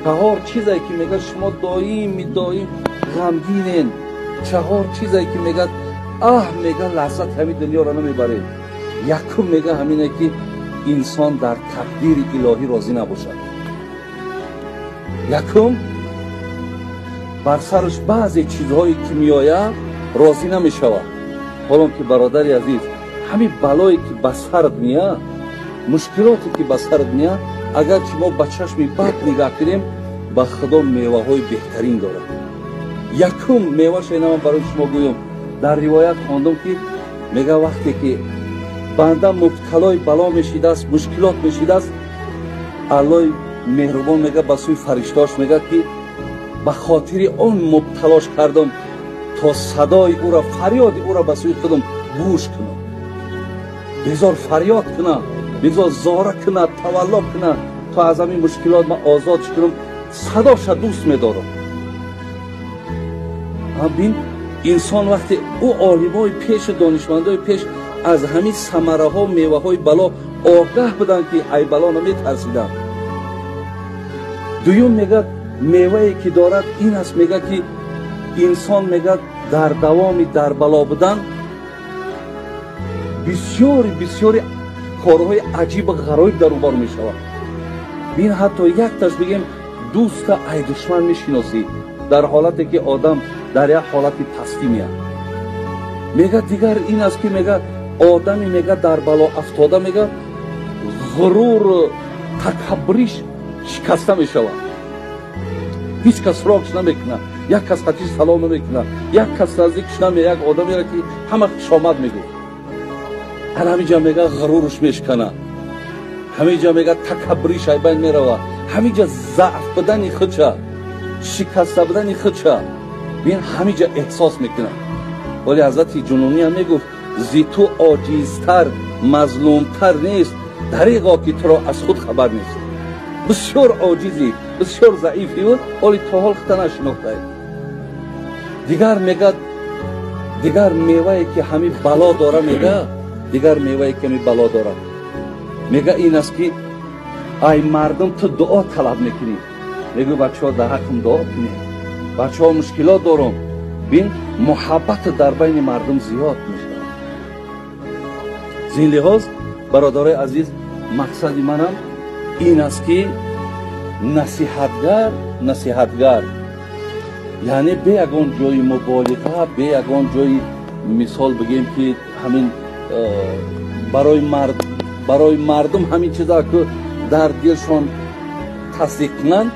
Чаҳор чизе ки мегӯяд, шумо доим доим ғамгинен. Чаҳор чизе ки мегӯяд, аҳ, мегӯяд, лаззат ҳамин дунёро намебаред. Якум, мегӯяд, ҳамине ки инсон дар тақдири илоҳӣ розӣ набошад. Якум, бар сараш баъзе чизҳое ки меояд, розӣ намешавад. Ҳолон ки, бародари азиз, ҳамин балое ки ба сарат меяд, мушкилоте ки ба сарат меяд, агарчи мо ба чашми бад нигаҳ кунем, ба Худо меваҳои беҳтарин дорад. Якум меваша ина ман барои шумо гӯям. Дар ривоят хондам, ки мега, вақте ки банда мубталои бало мешидааст, мушкилот мешидааст, Аллои меҳрубон, мега, ба сӯи фариштаош мегӯяд, ки ба хотири он мубталош кардам, то садои ӯро, фарёди ӯро ба сӯи худам гӯш кунам. Бизор фарёд кунам, бизор зора кунад, тавалло кунад, то аз ҳамин мушкилот ман озод кунам. Садоша дӯст медорам. Бин, инсон вақте ӯ олимои пешу донишмандои пеш аз ҳамин самараҳо, меваҳои бало огаҳ буданд, ки ай бало наметарсиданд. Дуюм, мегӯяд, мевае ки дорад ин аст, мегӯяд, ки инсон, мегӯяд, дар давоми дар бало будан бисёри бисёри корҳои аҷибу ғароиб дар ӯ бор мешавад. Бин, ҳатто якташ бигем, дӯста ай душман мешиносӣ, дар ҳолате ки одам дар як ҳолати пастӣ меяд. Мегӯяд, дигар ин аст, ки мегӯяд, одаме, мегӯяд, дар бало афтода, мегӯяд, ғуруру такаббуриш шикаста мешавад. Ҳеҷ кас суроғш намекунад, як кас хатиш салом намекунад, як кас наздикш наме. Як одамеро ки ҳама хушомад мегуфт, ҳар ҳамиҷа, мега, ғуруруш мешканад, ҳамиҷа, мега, такаббуриш айбайн меравад, ҳамиҷа заъф будани худша, шикаста будани худша, бин, ҳамиҷа эҳсос мекунад. Вале ҳазрати Ҷунунӣ ҳам мегуфт: «Зи ту оҷизтар, мазлумтар нест, дареғо ки туро аз худ хабар нест». Бисёр оҷизӣ, бисёр заифӣ буд, ҳоли то ҳол хута нашинохтаед. Дигар, мегӯяд, дигар мевае ки ҳамин бало дора, мега, дигар мевае ки ҳамин бало дорад, мега, ин аст, ки ай мардум ту дуо талаб мекунӣ. Мегӯ: «Бачаҳо, дар ҳаққам дуо кунед, бачаҳо, мушкилот дорам». Бин, муҳаббату дар байни мардум зиёд мешавад. Зин лиҳоз, бародарои азиз, мақсади манам ин аст, ки насиҳатгар, насиҳатгар, яъне бе ягон ҷои муболиға, бе ягон ҷои, мисол бигем, ки ҳамин барои мардум ҳамин чиза ку дар дилшон тасдиқ кунанд.